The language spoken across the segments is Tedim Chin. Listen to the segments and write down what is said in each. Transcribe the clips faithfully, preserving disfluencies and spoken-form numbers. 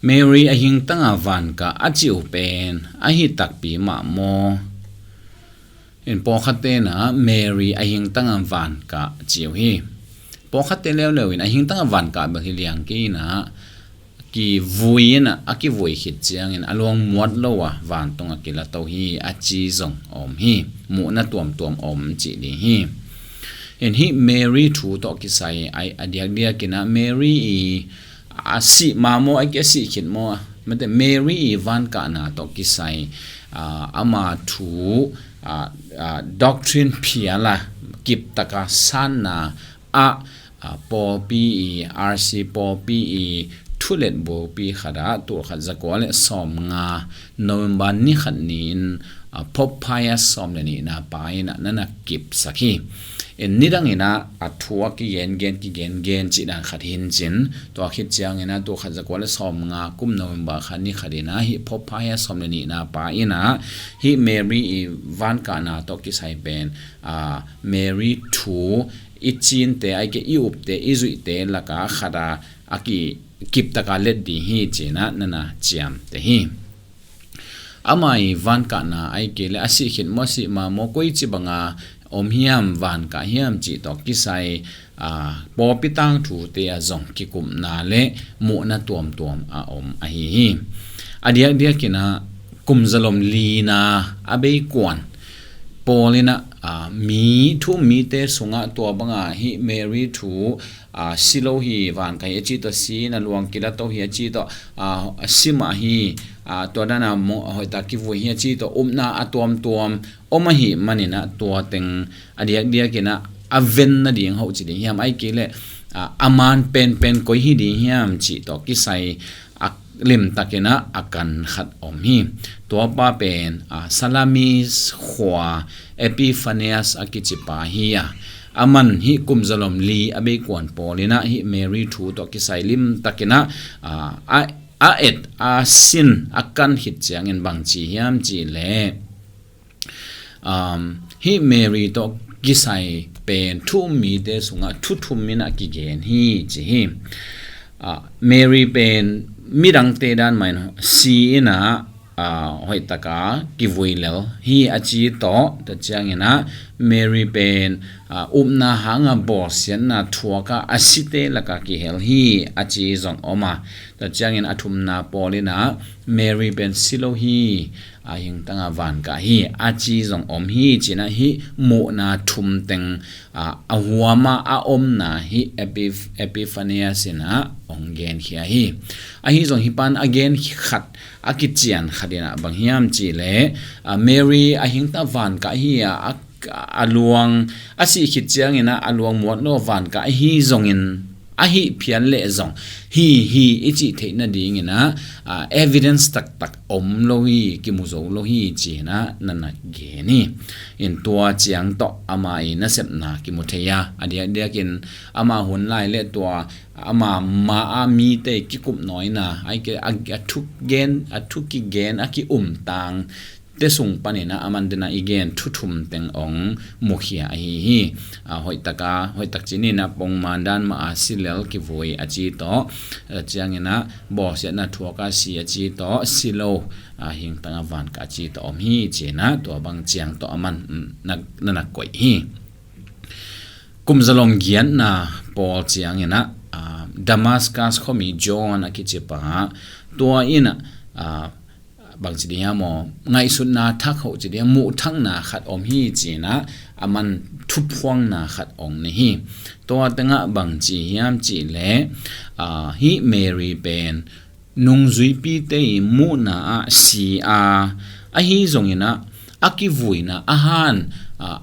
Mary a hingtanga vankah a cih uh pen ahi takpi mah maw? In pawlkhatte na Mary a hingtanga vankah ci uh hi. Pawlkhatte leuleu in a hingtanga vankah bel hi liang kei na kivui in a kivui khit ciangin a luang muat lo a vantung a kilato hi a ci zong om hi. Muhna tuamtuam om cih ding hi. In hih Mary thu tawh kisai a diakdiak in a Mary i a sih mamaw a kia sih khit maw a mate Mary i vankahna tawh kisai ama thu doctrine phiala kiptaka sanna ah pawlpi i R C pawlpi i thulet bulpi khatah tulkhat zakua le sawmnga November ni khat ni-in Pope Pius sawm le nihna pa in a nana kipsak hi. In nidang in a thu a kigengen kigengen cih dan khat hi in cin tua khit ciangin a tulkhat zakua le sawmnga kum November kha ni khat in a hih Pope Pius sawm le nihna pa in a hih Mary i vankahna tawh kisai pen Mary thu i cinte a i ke i upte i zuihte laka khata a ki kiptaka let ding hi cina nana ciamte hi. Ama i vankahna a i ke le a sih khit maw a sih mamaw koi ci banga om hiam vankah hiam cih tawh kisai pawlpi tangthute a zong kikupna le muhna tuamtuam a om ahi hi. A diakdiak in a kum zalom lina a beikuan Paul in a mi thu um mite sungah tua banga hih Mary thu si lo hi, vankah hi a ci tawh si in a luang kilato hi a ci tawh a si mah hi. Tua dana hoihtak kivui hi a ci tawh upna a tuamtuam om ahi manin a tua teng a diakdiak in a a ven nading hoh ci ding hiam a i ke le a man penpen koi hi ding hiam cih tawh kisai a limtakin a a kan khat om hi. Tua pa pen Salamis khua Epiphanius a kici pa hi a, a man hih kum zalom li a beikuan Paul in a hih Mary thu tawh kisai limtakin a a et a sin a kan khit ciangin bangci hiam cih leh hih Mary tawh kisai pen thu um mite sungah thu thum in a kigen hi ci hi. Mary pen midangte dan mah in si in a hoihtaka kivui lel hi a ci tawh tua ciangin a Mary pen upna hanga bawlsiatna thuaka a site laka kihel hi a ci zong om a, tua ciangin a thumna Paul in a Mary pen si lo hi, a hingtanga vankah hi a ci zong om hi cina hih muhna thum teng a huama a omna hih Epiphanius in a hong genkhia hi. Ahi zong hih pan a gen khat a kician khat in a bang hiam cih leh Mary a hingtanga vankah hi a a luang a sih khit ciangin a a luang muat lo vankah ahi zongin ahi phial leh zong hi hi i cih theih nadingin a evidence taktak om lo hi, kimu zo lo hi cina nana gen hi. In tua ciang tawh ama i nasepna kimu thei a, a diakdiakin ama hun lai le tua ama ma a mite kikup nawina a i ke a thu gen a thu kigen a ki-umtang te sung panin a aman dena i gen thu thum teng ong mukhia ahi hi. Hoihtaka hoihtak cinin a pongman dan mah a si lel kivui a ci tawh, ciangin a bawlsiatna thuaka si a ci tawh, si lo a hingtanga vankah a ci tawh om hi cina tua bang ciang tawh aman na na koih hi. Kum zalom giatna Paul ciangin a Damascus khuami John a kici pa tua in a bangci ding hiam aw, ngaihsutna thak hoh ci ding hiam, muhthakna khat om hi cina aman thuphuangna khat ong nei hi. Tua tengah bangci hiam cih leh hih Mary pen nungzuipite i muhna ah si a, ahi zongin a a kivuina a han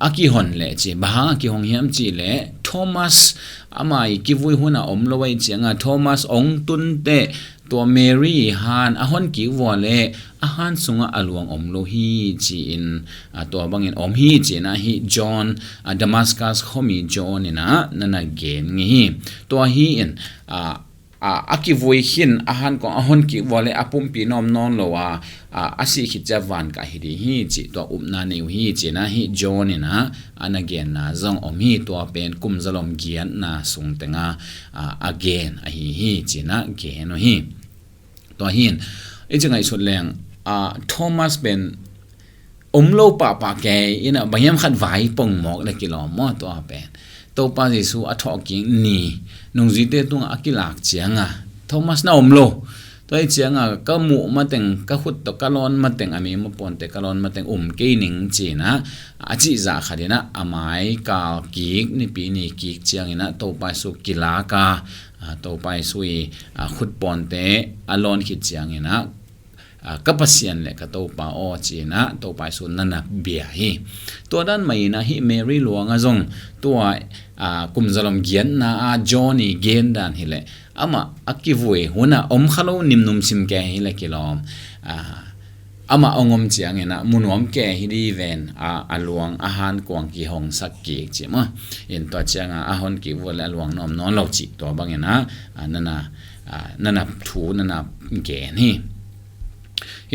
a kihon leh ci, bang hang a kihong hiam cih leh Thomas ama i kivui hun a om lo ahi cianga Thomas ong tun teh tua Mary i han a hon kik vua leh a han sungah a luang om lo hi ci-in tua bangin om hi cina hih John Damascus khuami John in a nana gen ngei hi. Tua hi in a kivui khin a han kong a hon kik vua leh a pumpi nawm nawn lo a a sih khit cia vankah hi ding hi cih tua upna nei uh hi cina hih John in a a na genna zong om hi. Tua pen kum zalom giatna sung tenga a gen ahi hi cina gen uh hi. Tua hin i ci ngaihsut leng, a, Thomas pen om lo pahpah kei in ah, bang hiam khat vai pong mawk le kilawm maw, tua pen Topa Jesu a thawhkik ni nungzuite tungah a kilak cianga Thomas na om lo. Tua hi cianga ka muh mateng, ka khut tawh ka lawn mateng, a mi mapawnte ka lawn mateng um kei ning ci-in ah, a cihzah khat in ah, a mai kal kik, nipi ni kik ciangin ah Topa Jesu kilak a, a, Topa Jesu i, a, khutpawnte a lawn khit ciangin ah, a, ka Pasian le ka Topa aw ci-in ah Topa Jesu na na bia hi. Tua dan mah in ah hih Mary luang ah zong tua, a, kum zalom giatna a John i gen dan hileh amah a kivui hun ah om kha lo, nimnum sim kei hileh kilawm. A, amah hong om ciangin ah mu nuam kei hi di ven, a, a luang a hankuang kihongsak kik ci maw. In tua cianga a hon kik vua le a luang na om nawn lo cih tua bangin ah, a, na na, a, na na thu na na gen hi.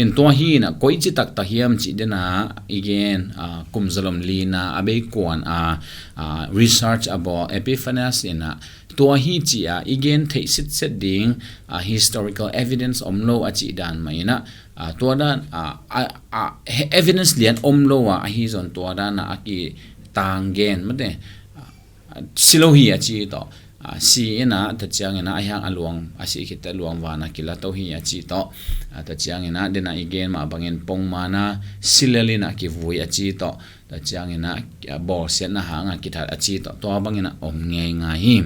In tua hi in ah koici taktak hiam cih den ah i gen, a, kum zalom lina a beikuan a, a, research a bawl Epiphanius in ah tua hi ci-a i gen theih sitset ding, a, historical evidence om lo a cih dan mah in ah, a, tua dan, a, a, a, he-, evidence lian om lo a, ahi zong tua dan a, a kitang gen mate, a, si lo hi a ci tawh, a, si in ah, tua ciangin ah, a hiang a luang, a sih khit teh luang van ah kila to hi a ci tawh, a, tua ciangin ah, den ah i gen mah bangin pongman a si lel in ah kivui a ci tawh, tua ciangin ah, a, bawlsiatna hang ah kithat a ci tawh, tua bangin ah om ngeingai hi.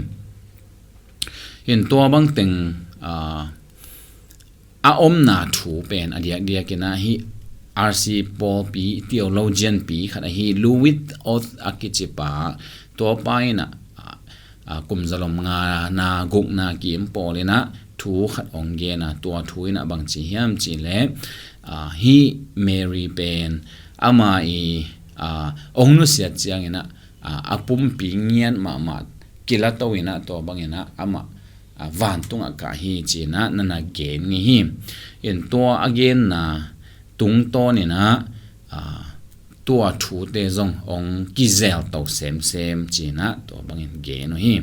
In tua bang teng, a, a omna thu pen a diakdiak in ah hih R C pawlpi theologian pi khat ahi Louis Hauth a kici pa, tua pa in ah, a, a, kum zalom ngana gukna kim pawl in ah thu khat hong gen a, tua thu in ah bang ci hiam cih leh, a, hih Mary pen ama i, a, hong nusiat ciangin ah, a, a pumpi ngiat mahmah kila to in ah tua bangin ah amah, a, vantungah kah hi ci-in ah na na gen ngei hi. In tua a genna tungtawn in ah, a, tua thute zong hong kizel to semsem ci-in ah tua bangin gen uh hi.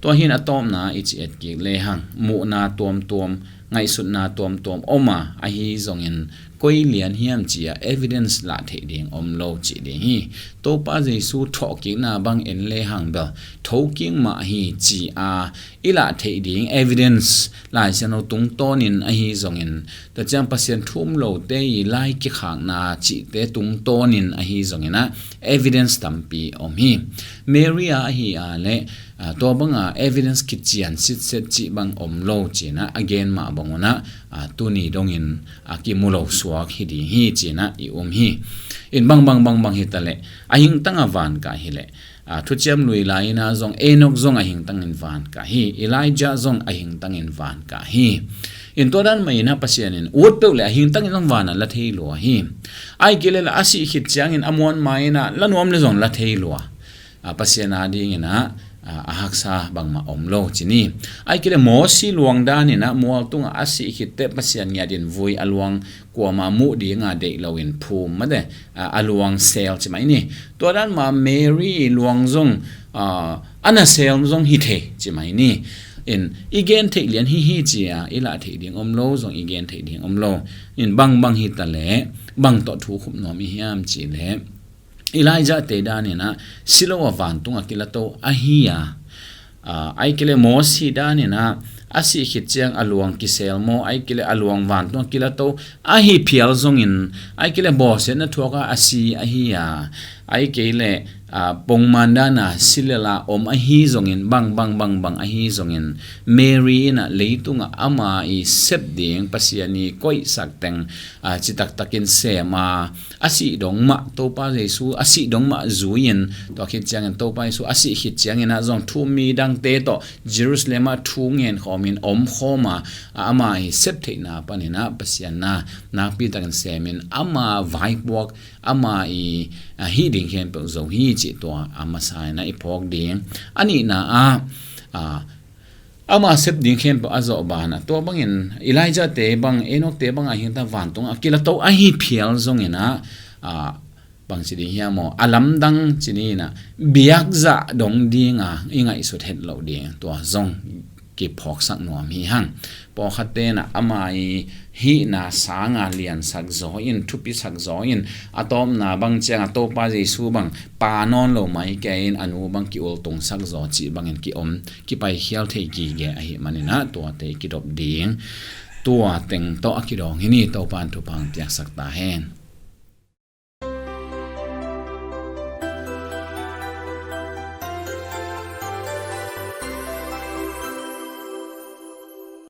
Tua hi in a tawpna i ci et kik lehang muhna tuamtuam, ngaihsutna tuamtuam om a, ahi zongin koi lian hiam ci-a evidence lah theih ding om lo cih ding hi. Topa Jesu thawhkikna bang en lehang bel thokik mah hi ci-a i lah theih ding evidence Lai Siangtho tungtawnin ahi zongin, tua ciang Pasian thu um lote i lai kikhakna cihte tungtawnin ahi zongin ah evidence tampi om hi. Mary a ahi a leh, a, tua banga evidence kician sitset cih bang om lo ci-in ah a gen mah bang un ah, a, tuni dongin a kimu lo suak hi ding hi ci-in ah i um hi. In bang bang bang bang hi ta leh, a hingtang a van kah hi leh, a, Thuciam Lui lai in ah zong Enok zong a hingtangin van kah hi. Elijah zong a hingtangin van kah hi. In tua dan mah in ah Pasian in ut peuh leh a hingtangin zong van ah la thei lua hi. Ahih kei leh a sih khit ciangin a muanma in ah la nuam leh zong la thei lua. A, Pasian a dingin ah, a, a haksa bangmah om lo ci ni. Ahih kei leh Mosi luang dan in ah mual tungah a sih khit teh Pasian ngiat in vui, a luang kuamah muh dinga deih loin phum mate, a, a luang sel ci mai ni. Tua dan mah Mary luang zong, a, a na sel zong hi thei ci mai ni. In i gen theih lian hi hi ci-a i lah theih ding om lo, zong i gen theih ding om lo. In bang bang hi ta leh, bang tawh thu khup nuam i hiam cih leh, Elijah te dan in ah si lo a vantung a kila to ahi a, a, ahih kei leh Mosi dan in ah a sih khit ciang a luang kisel maw, ahih kei leh a luang vantung a kila to ahi phial zongin, ahih kei leh bawlsiatna thuak a a si ahi a, ahih kei leh, a, pongman dan a si lel a om ahi zongin, bang bang bang bang ahi zongin, Mary in ah leitungah ama i sep ding, Pasian i koihsak teng, a, citaktakin sem a, a sih dong mah, Topa Jesu a sih dong mah zui-in, tua khit ciangin Topa Jesu a sih khit ciangin ah zong thu um mi dangte tawh Jerusalem ah thu ngen khawmin om khawm a, a, ama i sep theihna panin ah Pasian na nakpi takin semin ama vaipuak, ama i, a, hih ding khempeuh zo hi cih tua a masa in ah i phawk ding. A nihna ah, a, ama sep ding khempeuh a zawh banah, tua bangin Elijah te bang, Enok te bang a hingtang vantung a kila to ahi phial zongin ah, a, bang ci ding hiam maw, a lamdang ci ni in ah, biakzah dong dinga i ngaihsut het loh ding, tua zong kiphawksak nuam hi hang. Pawlkhat tenah ama i hihna sanga liansak zaw in, thupisak zaw in, a tawpna bang cianga Topa Jesu bang pa nawn lo mai kei in a nu bang ki-ultungsak zaw cih bangin ki-om, kipaikhial thei gige ahi maninah tuate kidop ding. Tua teng tawh a kidawng hi ni. Topa in thupha piaksak ta hen.